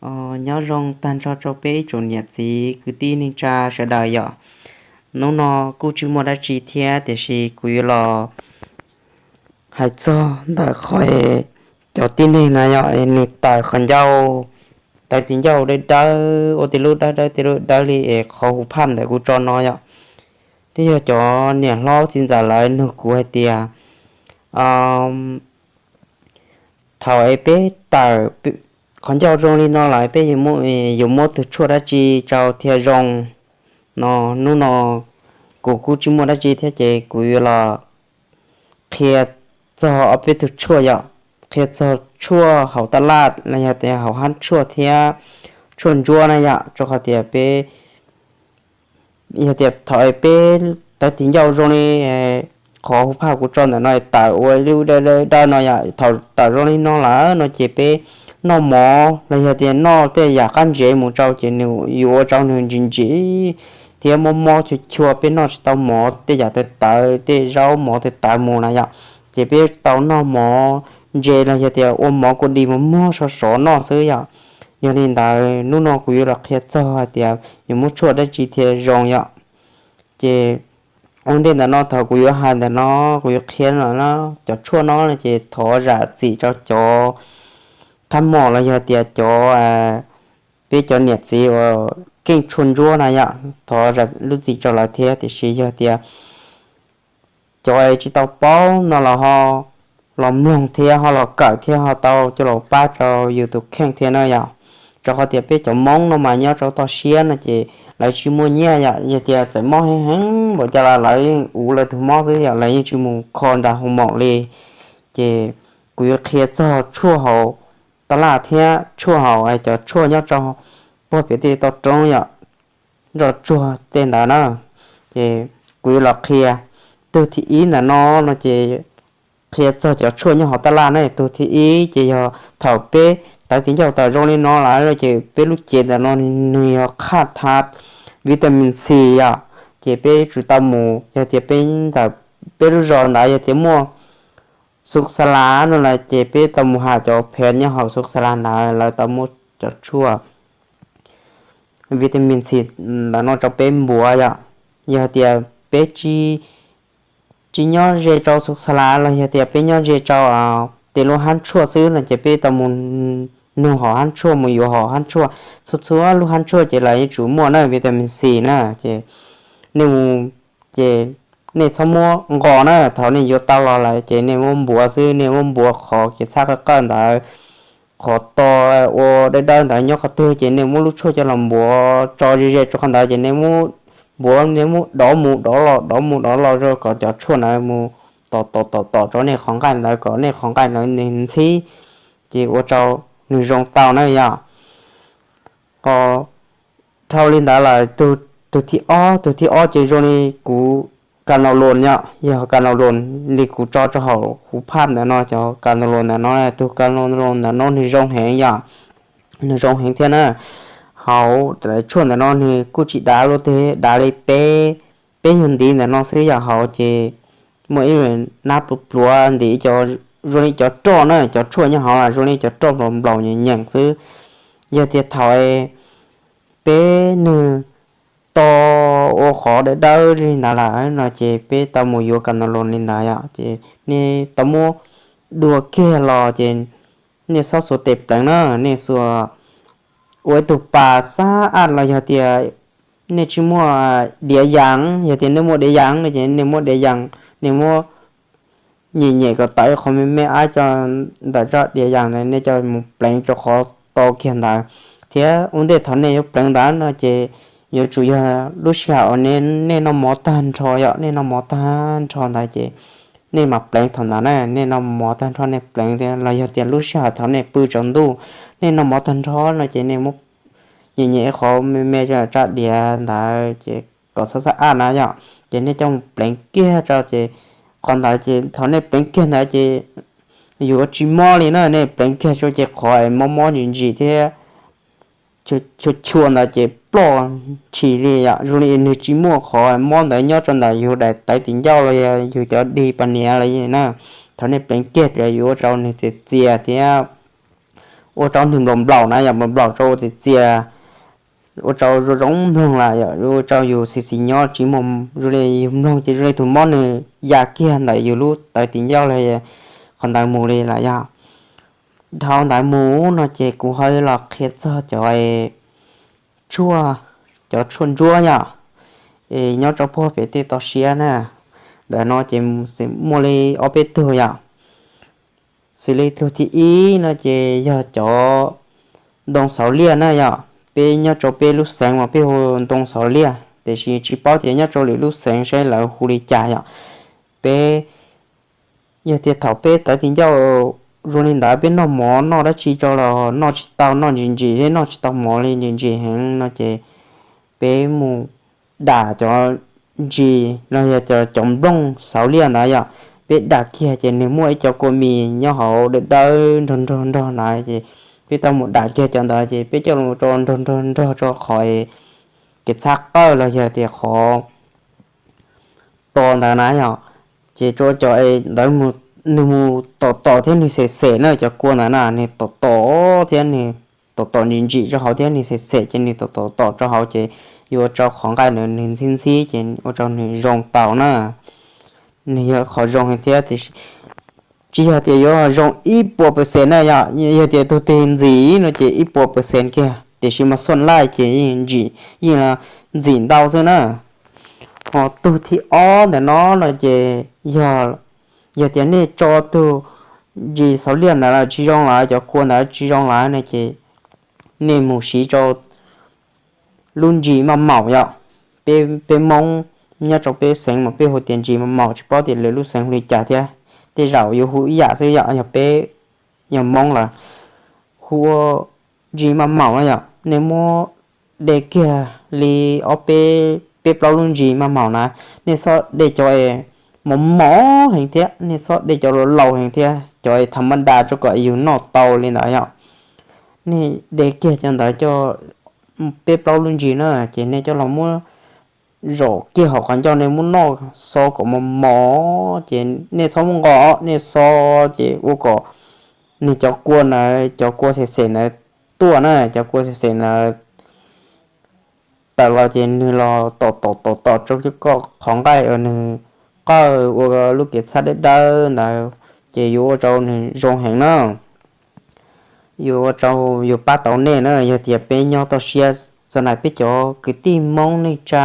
Nyob zoo tag nrho rau peb ib tsoom niam txiv kwv tij neej tsa sawv daws yom. Hnub no kuj tsis muaj dab tsi thiab tiam sis kuv yuav los hais txog ntawm qhov cov tib neeg no yom, nws tawm qhov ncauj, tawv tis ncauj dawb dawb, ua tej lub dawb dawb tej lub dawb li es qhov hu phaj ntawm kuv tso no yom. Twb yog cov niam hlob txiv ntxawm lawv nug kuv hais tias, thaum es peb tawm qhov ncauj zoo li no lawm peb yuav muab tus tshuaj dab tsi rau thiaj zoo no. Hnub no kuv kuj tsis muaj dab tsi thiab ces kuv yuav los qhia txog ob peb tug tshuaj yom, qhia txog tshuaj haus taj laj los yog tias haus hab tshuaj thiab tshuaj ntsuab na yom, rau qhov tias peb yog tias thaum peb tawv tis ncauj zoo li qhov hu phaj kuv tso ntawm no tawm ua lub dawb dawb no yom, thaum tawm zoo li no lawm no ces peb noj mov los yog tias noj tej yam qab ntsev mus rau ces nws yuav ua rau nws ntsim ntsim thiab mob mob chua chua, peb noj tsis tau mov tej yam tawv tawv, tej zaub mov tawv tawv mus na yom. Ces peb tau noj mov ntse los yog tias ua mov kua dis mus muag sov sov noj xwb yom. Yog li ntawd hnub no kuv yuav los qhia txog hais tias yuav muab tshuaj dab tsi thiaj zoo yom. Ces ua ntej ntawm no thaum kuv yuav hais ntawm no, kuv yuav qhia no, cov tshuaj no ces thov zam txim rau cov thab mom los yog tias cov, peb cov niam txiv uas keej tshuaj ntsuab na yom, thov zam lub txim rau lawv thiab. Tiam sis yog tias cov tsis tau paub no los ho los mloog thiab ho los kawm thiab ho tau coj los pab rau yus tus kheej thiab na yom. Rau qhov tias peb cov Hmoob no mas nyob rau toj siab no ces lawv tsis muaj nyiaj yom, yog tias txawm mob heev heev npaum cas los lawv yeej uv lawv tus mob xwb yom, lawv yeej tsis mus kho nram hoo maum li. Ces kuv yuav qhia txog tshuaj haus taj laj thiab tshuaj haus cov tshuaj nyob rau puag pem tej toj roob yom, nroj tsuag tej ntawd na. Ces kuv yuav los qhia, tug thib ib ntawm no no ces qhia txog cov tshuaj nyob hauv taj laj na. Tug thib ib ces yog thaum peb tawv tis ncauj tawm zoo li no lawm ces peb lub cev ntawm no nws yog qhaj tha vitamin C yom. Ces peb tsum tau mus, yog tias peb ntawm peb lub zos ntawd yog tias muaj xu xa las no lawm ces peb tau mus hais cov phev nyob hauv xu xa las ntawd lawv tau muab cov tshuaj vitamin C ntawm no rau peb npuav yom. Yog tias peb tsis nyob ze rau xu xa las los yog tias peb nyob ze rau tej lub hab tshuaj xwb no ces peb tau mus nug hauv hab tshuaj, mus yuav hauv hab tshuaj. Txhua txhua lub hab tshuaj ces lawv yeej tsum muaj na vitamin C na. Ces nej mus, ces nej txhob muab nqos na, thaum nej yuav tau los lawm ces nej muab npuav xwb, nej muab npuav qhov kev txhab qawj qawj ntawd, qhov to ua dawb dawb ntawd nyob qhov twg ces nej muab lub tshuaj coj los npuav tso ze ze rau qhov ntawd ces nej muab npuav, nej muab dov mus dov los dov mus dov los rau kom cov tshuaj ntawd mus tom tom tom tom rau nej qhov nqaij ntawd kom nej qhov nqaij ntawd nws ntxhib, ces ua rau nws zoo tau na yom. Dhau li ntawd lawm, tus thib ob, tus thib ob ces zoo li kuv ka nau los yom, yog ka nau los li kuv tso rau hauv hu phaj ntawm no, cov ka nau los ntawm no, tus ka nau los ntawm no nws zoo heev yom, nws zoo heev thiab na. Hauv tshuaj ntawm no nws kuj tsis dav luaj twg, dav li peb, peb nyuag ntiv ntawm no xwb yom, hauv ces muaj ib nab pluav pluav ntim cov, zoo li cov roj na, cov tshuaj nyob hauv los zoo li cov roj nplaum nplaum nyeem nyeem xwb. Yog tias thaum peb nws to ua qhov dawb dawb li ntawd lawm no ces peb tau mus yuav ka nau los li ntawd yom, ces nej tau muab dua kiag los ces nej txhob xuas tes pleev na, nej xuas ua ib tug pas xab aj los yog tias nej tsis muaj diav yas, yog tias nej muaj diav yas no ces nej muab diav yas, nej muab nyem nyem kom tawv ib qho me me ab rau ntawm roj diav yas ntawd, nej coj mus pleev rau qhov to kiag ntawd. Thiab ua ntej thaum nej yuav pleev ntawd no ces yuav tsum yog lub sij hawm uas nej noj mov tag nrho yom, nej noj mov tag nrho ntawd ces nej mam pleev thaum ntawd na, nej noj mov tag nrho nej pleev thiab los yog tias lub sij hawm thaum nej pw tsaus ntuj, nej noj mov tag nrho no ces nej muab nyem nyem ib qho me me rau roj diav ntawd ces kom xab xab aj na yom, ces nej coj mus pleev kiag rau ces qhov ntawd ces thaum nej pleev kiag ntawd ces yuav tsis mob li na, nej pleev kiag rau ces qhov mob mob ntsim ntsim thiab chua chua ntawd ces ploj ntshis li yom, zoo li nws tsis muaj qhov mob ntawd nyob rau ntawm yus daim tawv tim ncauj los yog yus cov dig pas niam los na. Thaum nej pleev kiag ces yuav ua rau nws txias txias thiab ua rau nws nplaum nplaum na yom, nplaum nplaum rau txias txias, ua rau zoo zoo mloog lawm yom, ua rau yus xis xis nyob tsis muaj, zoo li yus mloog ces zoo li tus mob nws ya kiag ntawm yus lub tawv tim ncauj los qhov ntawd mus li lawm yog. Dhau ntawd mus no ces kuv ho los qhia txog cov tshuaj, cov tshuaj ntsuab yom, es nyob rau puag pem tej toj siab na. Ntawm no ces muaj li ob peb tug yom. Xws li tug thib ib no ces yog cov ntoo xauv liaj na yom, peb nyob rau peb lub xeev mas peb hu ntoo xauv liaj, tiam sis tsis paub tias nyob rau lwm lub xeev saib lawv hu li cas yom. Peb, yog tias thaum peb tawv ti ncauj zoo li ntawd peb noj mov noj dab tsi rau los noj tsis tau, noj ntsim ntsim thiab noj tsis tau mov li, ntsim ntsim heev no ces peb mus dam cov ntsis los yog cov nplooj xauv liaj ntawd yom, peb dam kiag ces nws muaj ib co kua mis nyob hauv dawb dawb nrog nrog nrog na, ces peb tau mus dam kiag cov ntawd ces peb coj los rau nrog nrog nrog rau qhov kev txhab qawj los yog tias qhov to ntawd na yom, ces rau cov ntawd nws mus tom tom thiab nws xem xem na, cov kua ntawd na nws tom tom thiab nws tom tom ntsim ntsim rau hauv thiab nws xem xem ces nws tom tom tom rau hauv ces yuav ua rau qhov nqaij ntawd nws ntxhib ntxhib ces ua rau nws zoo tau na. Nws yog qhov zoo heev thiab, tsis yog tias yuav zoo ib puas percent na yom, yog tias tug twg ntxim no ces ib puas percent kiag, tiam sis mas xuaj laij ces yeej ntxim ntau xwb na. Ho tug thib ob ntawm no no ces yog, yog tias nej tso tug ntsis xauv liaj ntawd los tsis zoo lawm, cov kua ntawd tsis zoo lawm no ces nej mus siv rau lub ntsis maj maum yom. Peb, peb Hmoob nyob rau peb xeev mas peb hu tias ntsis maj maum, tsis paub tias lwm lub xeev hu li cas thiab. Tej zaum yuav hu ib yam xwb yom, yog peb, yog Hmoob lawm hu ua ntsis maj maum na yom. Nej muab de kiag li ob peb, peb plaub lub ntsis maj maum na, nej txhob de cov es mos mos heev thiab, nej txhob de cov laus laus heev thiab, cov es tham maj da rau kom yus noj tau li ntawd yom. Nej de kiag cov ntawd coj peb plaub lub ntsis na, ces nej coj los muab zom kiag hauv qhov ncauj, nej muab noj xo kom mos mos, ces nej txhob muab nqos, nej xo ces ua kom nws cov kua ntawd, cov kua xem xem ntawd tuaj na, cov kua xem xem ntawd tawm los ces nws los tom tom tom tom rau koj qhov nqaij uas nws qawj ua lub kev txhab dawb dawb ntawd, ces yuav ua rau nws zoo heev na. Yuav ua rau, yuav pab tau nej na. Yog tias peb nyob toj siab, txog na peb cov kwv tij Hmoob neej tsa,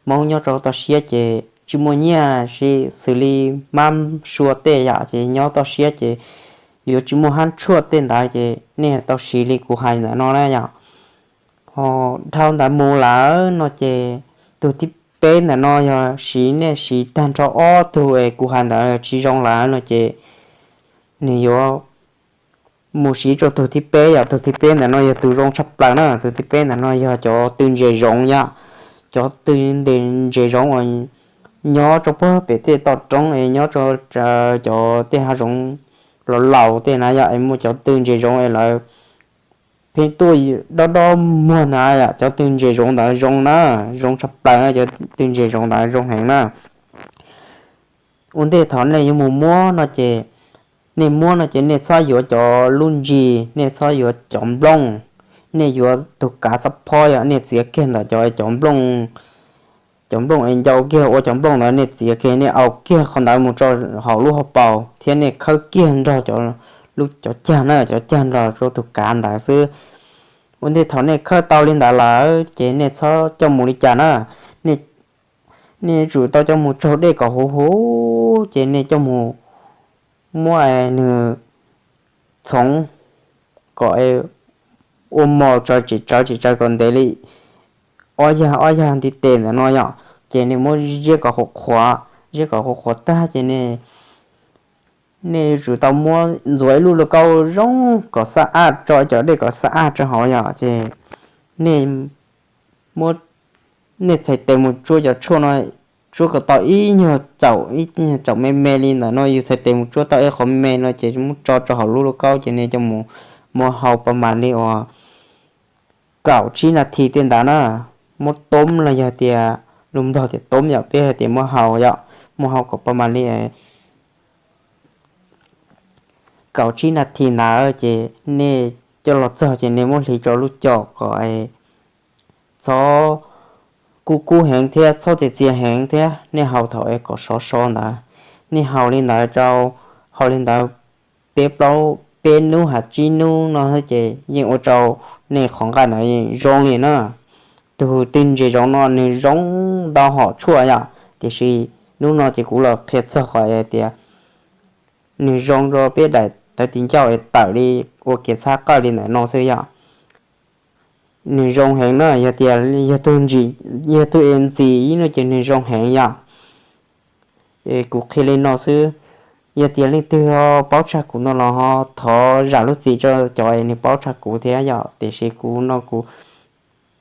Hmoob nyob rau toj siab ces tsis muaj nyiaj si xws li mab sua tej yom, ces nyob toj siab ces yuav tsis muaj hab tshuaj tej ntawd ces nej tau siv li kuv hais ntawm no na yom. Ho dhau ntawd mus lawm no ces tus thib peb ntawm no yog siv, nej siv tag nrho ob tug es kuv hais ntawd tsis zoo lawm no ces nws yuav mus siv rau tus thib peb yom. Tus thib peb ntawm no yog tus zoo tshaj plaws na. Tus thib peb ntawm no yog cov tw ntses zoov yom. Cov tw ntses zoov uas nyob rau puag pem tej toj roob es nyob rau cov tej hav zoov laus laus tej na yom, es muaj cov tw ntses zoov es lawv pheej tuaj dob dob muag ntawd yom. Cov tw ntses zoov ntawd zoo na, zoo tshaj plaws na, cov tw ntses zoov ntawd zoo heev na. Ua ntej thaum nej yuav mus muab no ces, nej muab no ces nej txhob yuav cov lub ntsis, nej txhob yuav cov nplooj, nej yuav tus kav xab phob yom, nej txiav kiag ntawm cov, cov nplooj, cov nplooj es ncau kiag ua cov nplooj ntawd, nej txiav kiag, nej au kiag qhov ntawd mus rau hauv lub hauv paus thiab nej khawb kiag nrog cov, lub cov cag na, cov cag nrog rau tus kav ntawd xwb. Ua ntej thaum nej khawb tau li ntawd lawm ces nej txhob coj mus li cas na, nej yuav tsum tau coj mus tsaug dej kom huv huv ces nej coj mus muab nws txhoov kom ua mos tsawv tsis tsawv tsis tsawv kom ntev li ob yag ob yag ntiv tes ntawm no yom. Ces nej muab ziab kom qhuav qhuav, ziab kom qhuav qhuav tag ces nej yuav tsum tau muab ntxuav ib lub lauj kaub zoo kom xab ab, tso cov dej kom xab ab rau hauv yom. Ces nej muab, nej txhais tes mus tsuab cov tshuaj no, tsuab kom tau ib nyuag txaum, ib nyuag txaum me me li ntawm no, yus txhais tes mus tsuab tau ib qho me no ces muab tso rau hauv lub lauj kaub ces nej coj mus muab hau pas mam li uas kaum tsib nas this tej ntawd na. Muab toob los yog tias, lus Nplog tias toob yom, peb hais tias muab hau yom, muab hau kom pas mam li kaum tsib nas this ntawd ces nej coj los txog ces nej muab hliv rau lub caum kom txhob kub kub heev thiab txhob txias txias heev thiab, nej haus thaum es kom sov so ntawd. Nej haus li ntawd rau, haus li ntawd peb plaub, peb hnub hab tsib hnub no ces yeej ua rau nej qhov nqaij ntawd yeej zoo li na. Tus twg ntses zoov no nws zoo ntau hom tshuaj yom, tiam sis hnub no ces kuv los qhia txog qhov tias nws zoo rau peb daim tawv tis ncauj es tawm li ua kev txhab qawj li ntawm no xwb yom. Nws zoo heev na, yog tias yog tug ntsis, yog tug es ntxim no ces nws zoo heev yom. Kuv qhia li no xwb, yog tias leej twg ho paub tshaj kuv no los ho thov zam lub txim rau cov es nws paub tshaj kuv thiab yom, tiam sis kuv no kuv,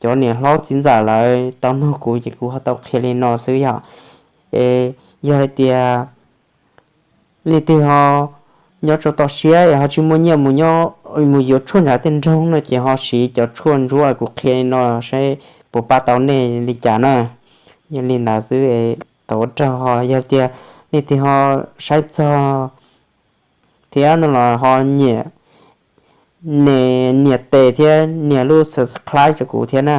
cov niam hlob txiv ntxawm lawv tau nug kuv ces kuv ho tau qhia li no xwb yom. Es yog hais tias leej twg ho nyob rau toj siab es ho tsis muaj nyiaj mus nyob, mus yuav tshuaj nram tej nroog no ces ho siv cov tshuaj ntsuab kuv qhia li no saib puas pab tau nej li cas na. Yog li ntawd xwb, tau ua raug ho yog tias leej twg ho saib txog thiab no los ho nias, nias tes thiab nias lub subscribe rau kuv thiab na.